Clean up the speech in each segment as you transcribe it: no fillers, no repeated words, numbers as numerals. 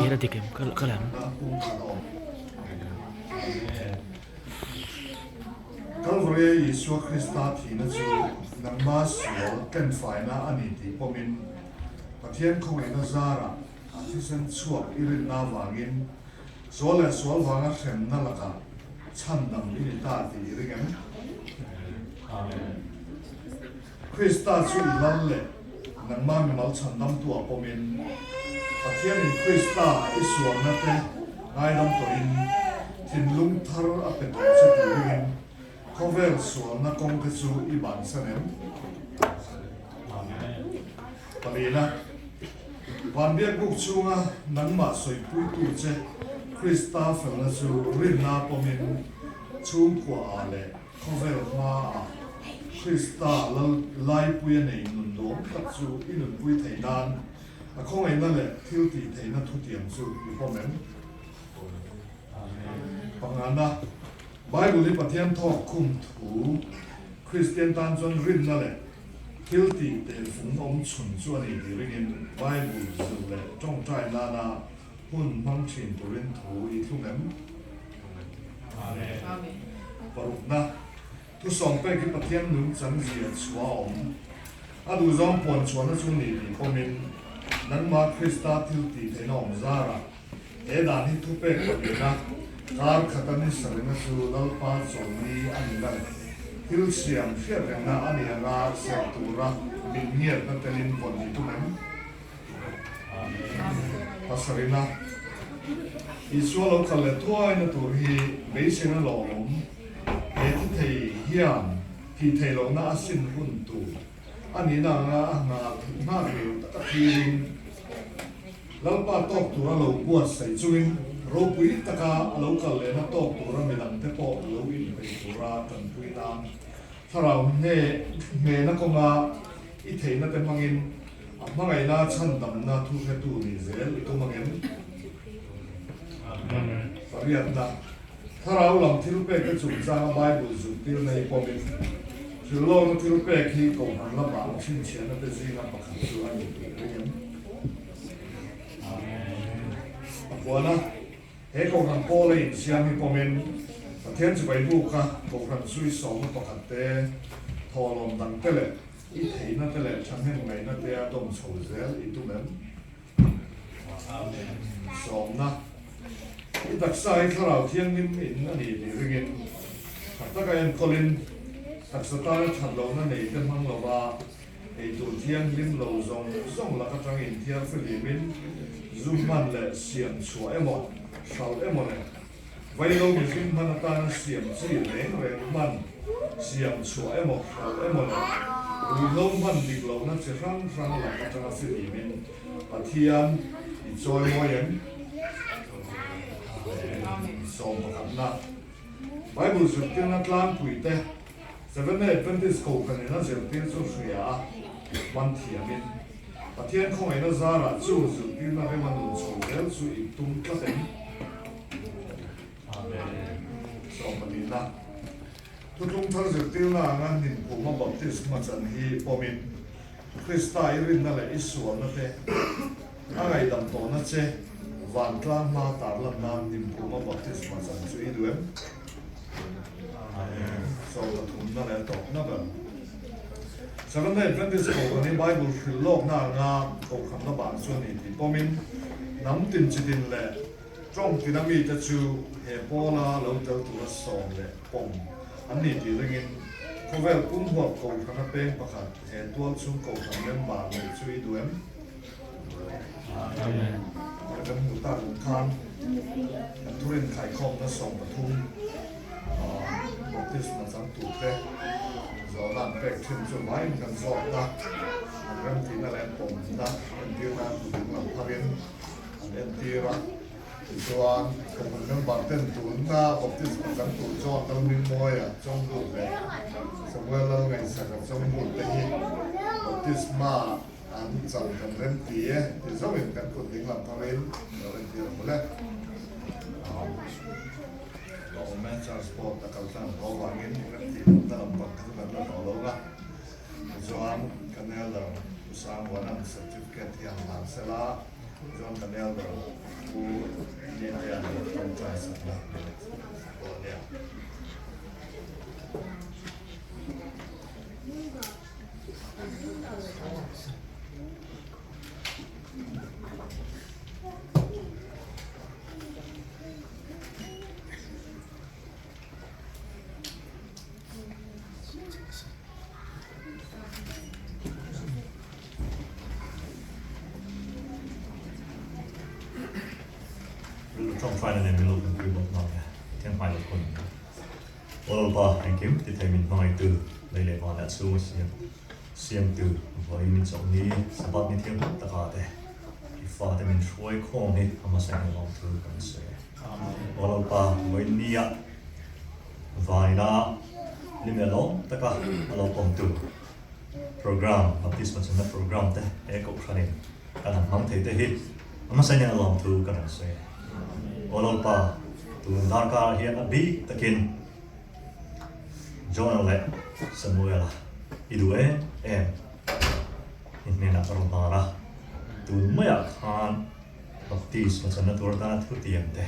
hian a dik em ka lam. Kalvaria Isua Krista thihna chu nangma sual kenfaina a ni tih pawmin Pathian khawngaihna zarah a thisen chhuak i rinna avangin sual leh sual vanga hremna lakah chhandam i ni ta tih i ring em? Amen. Krista chu i lal leh nangmah mimal chhandamtu ah pawmin, Pathianin Krista i sualna te ngaidam tawhin thinlung thar a pe tawh che tih ringin khawvel sualna kawng te chu i bansan em? Palina, Van biakbuk chhunga nangmah sawipuitu che Krista felna chu rinna pawmin chhungkua ah leh Khawvel hmaah Krista lal laipuia nei nun nuam tak chu i nunpui theih nan a khawngaihna leh thil tih theihna thutiang chu i pawm em? Pangana, Bible hi Pathian thawk khum thu Kristian tan chuan rinna leh thil tih tehfung awm chhun chu a ni tih ringin Bible zir leh tawngtai nana Hun hmang thin turin thu i thlung em? Amen. Parukna, Thusawm pek hi Pathian nung chan zia chhuah a awm. A duhzawng puan chhuahna chu ni tih pawmin, nangmah Krista thil tih theihna awm zarah he dan hi thupek palina kar khata ni sarina chu Lalpa chawlni a ni la leh thil siam hriat rengna a ni anga serh tura min ngiatna telin vawn ni tum em? Pasarina, Isua lo kal leh thuaina tur hi beiseina lawmawm he thi thei hian thih theih lohna a sin hun tur a nihna anga a nghak reu taka thirin Lalpa tawk tura lo buatsaih chungin ropui taka a lo kal lehna tawk tura midangte pawh lo inpeih tura tanpui nan thlarau hnehna kawnga i theihna te hmangin A hmangaihna chhandamna thu hretu nih zel i tum angem? Pariatna, Thlarau lam thil pek te chungchanga Bible zirtirna hi pawmin, thilhlawkna thil pek hi kohhran lamah chhinchhiahna te zinga pakhat chu a ni tih i ring em? Pakuana, He kohhran pawl a insiam hi pawmin, Pathian chibai buka kohhran zui sawmna pakhat te, thawhlawm dang te leh, I theihna te leh thahnem ngaihna te a dawm chho zel i tum em? Amen. Sawmna. I taksa hi Thlarau Thianghlim in a ni tih ringin, tha taka enkawlin, taksa tana that lohna nei te hmang lova eitur thianghlim lo zawng zawng lak atang inthiar fihlimin zu hman leh siam chhuah emaw, hralh emaw leh Vailo mihring hman atana siam chi reng reng hman, siam chhuah emaw, hralh emaw leh ruihhlo hman dik lohna chi hrang hrang lam atanga fihlimin Pathian i chawi mawi em? 11na Bible zirtirna tlangpuite Seventh-day Adventist Kohhranin a zirtir chu hria a, hman thiamin Pathian khawngaihna zarah chu zirtirna rema nun chho zel chu i tum tlat em? Amen. 12na Thuthlung thar zirtirna anga hnim khuma baptisma chan hi pawmin Krista i rinna leh i sualna te a ngaihdam tawhna che vantlang hma tarlan nan hnim khuma baptisma chan chu i duh em? Amen. 13na leh tawpna ber. Seventh-day Adventist Kohhran hi Bible hrilh lawkna anga Kohhran la bang chu a ni tih pawmin hnam tin chitin leh tawng tina mite chu he pawla lo tel tura sawm leh pawm an ni tih ringin khawvel pum huap Kohhrana peng pakhat he tualchhung Kohhran member neih chu i duh em? Amen. Kan hmuh tak ang khan kan thurin khaikhawmna 13 baptisma chang turte zawhna an pek thin chu vaiin kan zawtna an remtihna leh an pawmna entir nan kut ding lam pharin an entir a. Tichuan, Kohhran member ten tunna baptisma chang tur John Lalhmingmawia Chawngbut leh Samuel Lalngaihsaka Chawngbut te hi baptisma An chal kan rem ti e ti zauhin kan kut ding lam tharin lo entir ang mawle. Lawm e Charles pawh ta kal tlang tawh avangin rem tih lohna lam pang kha chu kan la tawh lo nga. Tichuan kan elder Pu Sangvuana'n certificate hi han hlan sela. John kan elder Pu Ditea'n lo tawngtai sak la dawn nia. Rilru tawngtaina nen min lo tanpui bawk nghal e, Pathian hmai lo khawn nia. Aw Lalpa, engkim ti thei min hmangaihtu, lei leh van leh a chhunga siam siamtu, vawiin min chawlh ni, Sabbath ni thianghlim taka te, i fate min hruai khawm hi a hmasa hian lawmthu kan sawi e. Aw Lalpa, vawiin nia vaina limeh lawm taka a lo pawmtu program, baptisma chunna program te he kohhranin kan han hmang thei te hi a hmasa hian a lawmthu kan rawn sawi e. Aw Lalpa, tun darkarah hian a bik takin Jonah leh Samuela i duh em em i hnenah ka rawn hnar a, tun maiah khan Baptisma channa tur atana thutiang te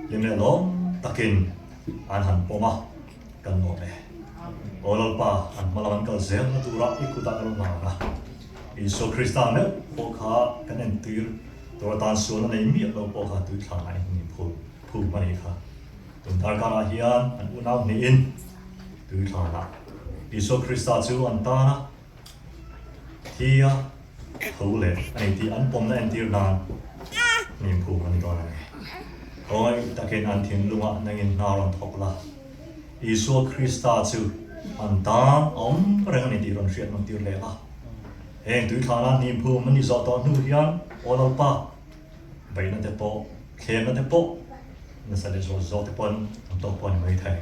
hlim leh lawm takin an han pawm a, kan nuam e. Aw Lalpa, an hma lam an kal zelna turah i kutah ka lo hnar a. Isua Krista meuh pawh kha kan entir tur atan sualna nei miah lo pawh kha tui thla ngai ni phul phum a nih kha. Tun darkarah hian an unau hnihin tui thlanah Isua Krista chu an tan a. Thi a tho leh a ni tih an pawmna entir nan hnim phum a ni dawn a ni. Khawngaih takin an thinlungah nangin hna rawn thawk la, Isua Krista chu an tan a awm reng a ni tih rawn hriat nawn tir leh la. Heng tuithlana hnim phum a ni zawh tawh hnu hian Aw Lalpa, beihna te pawh, thlemna te pawh, nasa leh zawt zawk te pawn an tawk pawh a ni maithei.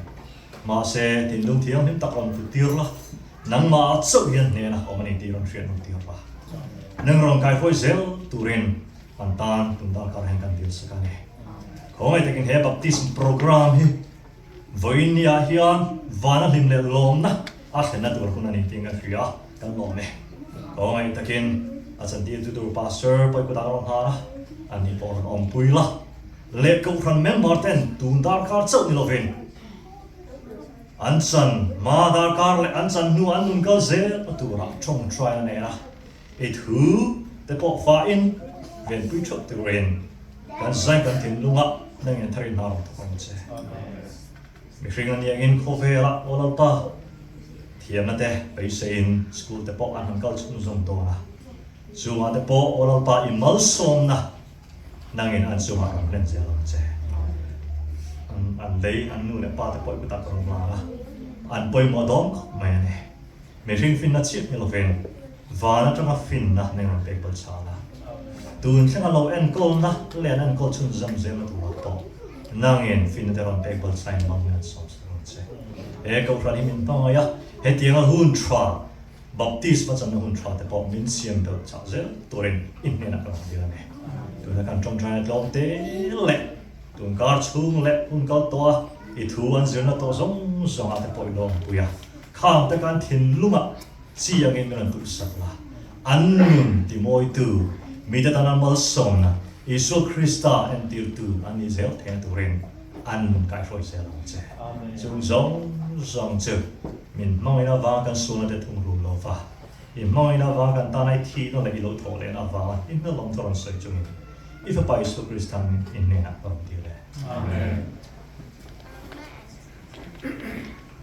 Mahse, thinlung thianghlim tak rawn put tir la, nangmah chauh hian hnehna awm a ni tih rawn hriat nawm tir la. Nang rawn kaihruai zel turin an tan tum darkar hian kan dil sak a ni. Khawngaih takin he baptism program hi vawiin ni ah hian vana hlim leh lawmna a thlenna tur hun a ni tiin kan hria a, kan lawm e. Khawngaih takin a chantir tu tur Pastor Pawikutah ka rawn nghal a, ani pawh rawn awmpui la. Leh kohhran member ten tun darkar chauh ni lovin an chan hma darkar leh an chan hnu an nun kal zel a turah tawngtai a nei a, i thu te pawh fahin venpui theuh turin kan zai kan thinlungah nangin tharin hna rawn thawk ang che. Mihring a niangin khawvelah aw Lalpa thiamna te beiseiin school te pawh an han kal chhunzawm dawn a, chungah te pawh aw Lalpa i malsawmna Nangin an chungah rawn hlen zel ang che. An lei, an nu leh pa te pawh i kutah ka rawn vang a, an pawimawh dawn khawp mai a ni. Mihring finna chiah ni lovin van atanga finna neng rawn pek bal chhan a, tun thlenga lo enkawlna leh an enkawl chhunzawm zelna turah pawh nangin finna te rawn pek bal chhain mangin an sawm sak ang che. He Kohhran hi min hmangaih a, hetianga hun tha Baptisma channa hun tha te pawh min siam belh chah zel turin i hnenah ka rawn dil a ni. Tuna kan tawngtaina tlawm te leh tun kar chhung leh hun kal tawh a i thu an zirna tawh zawng zawngah te pawh i lawmpui a, khang te kan thinlungah chi angin min rawn tuhsak la, an nun timawitu, mite tana malsawmna, Isua Krista entirtu an ni zel theihna turin an nun kaihruai zel ang che. Chung zawng zawng chu min hmangaihna avanga kan sualna te thungrul lo va, i hmangaihna avanga kan tana i thihna leh i lo thawh lehna avanga i hmelawm chu rawn sawi chungin i Fapa Isua Krista min i hnenah ka rawn dil e. Amen.